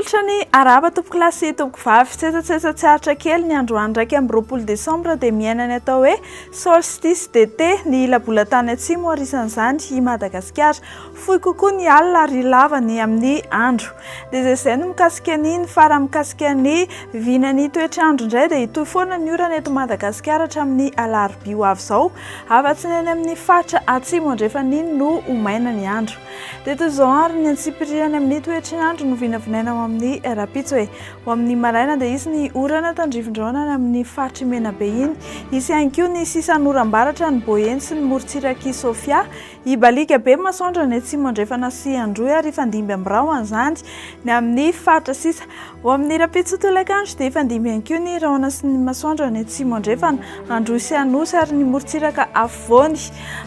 Manolotra ny arahaba tompokolahy sy tompokovavy. Tsetsatsetsa tsy aritra kely ny androany 21 desambra dia miaina ny atao hoe solstice d'été ny ila bolantany atsimo ary isan'izany i Madagasikara. Fohy kokoa ny alina ary lava ny amin'ny andro. Dia izay izay no mikasika an'iny fa raha mikasika ny vinan'ny toetr'andro indray dia hitohy foana ny orana eto Madagasikara hatramin'ny alarobia ho avy izao. Afa-tsy ny any amin'ny faritra atsimo andrefana iny no ho maina ny andro. Dia toy izao ary ny antsipiriany amin'ny toetry ny andro no vinavinaina ho amin'ny rahampitso e. Ho amin'ny maraina dia hisy ny orana tandrifin-drahona any amin'ny faritr'i Menabe iny. Hisy ihany koa ny sisan'oram-baratra any Boeny sy ny morontsirak'i Sofia. Hibaliaka be ny masoandro any atsimo andrefana sy Androy ary hifandimby amin'ny rahona izany ny amin'ny faritra sisa. Ho amin'ny rahampitso tolakandro dia hifandimby ihany koa ny rahona sy ny masoandro any atsimo andrefana, Androy sy Anosy ary ny morontsiraka afovoany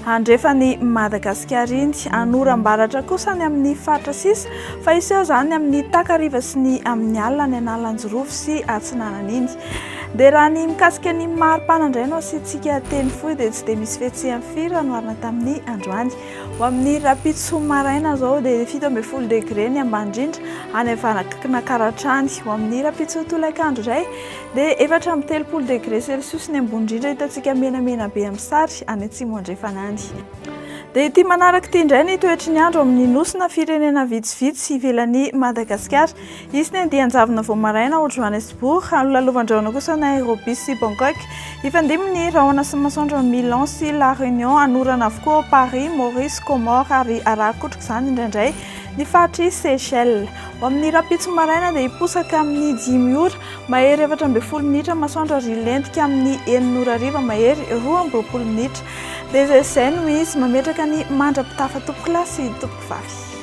andrefan'i Madagasikara iny. Hanoram-baratra kosa any amin'ny faritra sisa fa hiseho izany amin'ny takariva sy ny amin'ny alina any Analanjirofo sy Atsinanana iny. Dia raha ny mikasika ny maripana indray no asiantsika teny fohy dia tsy dia misy fihetseham firy raha noharina tamin'ny androany. Ho amin'ny rahampitso maraina izao dia 17 degre ny ambany indrindra any Vakinankaratra any. Ho amin'ny rahampitso tolakandro indray dia 34 degre celsius ny ambony indrindra hitantsika menamena be amin'ny sary any atsimo andrefana any. Dia ity manaraka ity indray ny toetry ny andro amin'ny nosy na firenena vitsivitsy ivelan'i Madagasikara. Hisy ny andian-javona vao maraina ao Johannesburg, holalovan-drahona kosa Nairobi sy Bangkok. Hifandimby ny rahona sy ny masoandro ao Milan sy La Réunion, hanorana avokoa ao Paris, Maurice, Comores ary araha-kotroka izany indraindray ny faritr'i Seychelles. Ho amin'ny rahampitso maraina dia hiposaka amin'ny dimy ora mahery 14 minitra ny masoandro ary hilentika amin'ny enina ora hariva mahery 22 minitra. Dia izay izay no izy mametraka ny mandra-pitafa tompokolahy sy tompokovavy.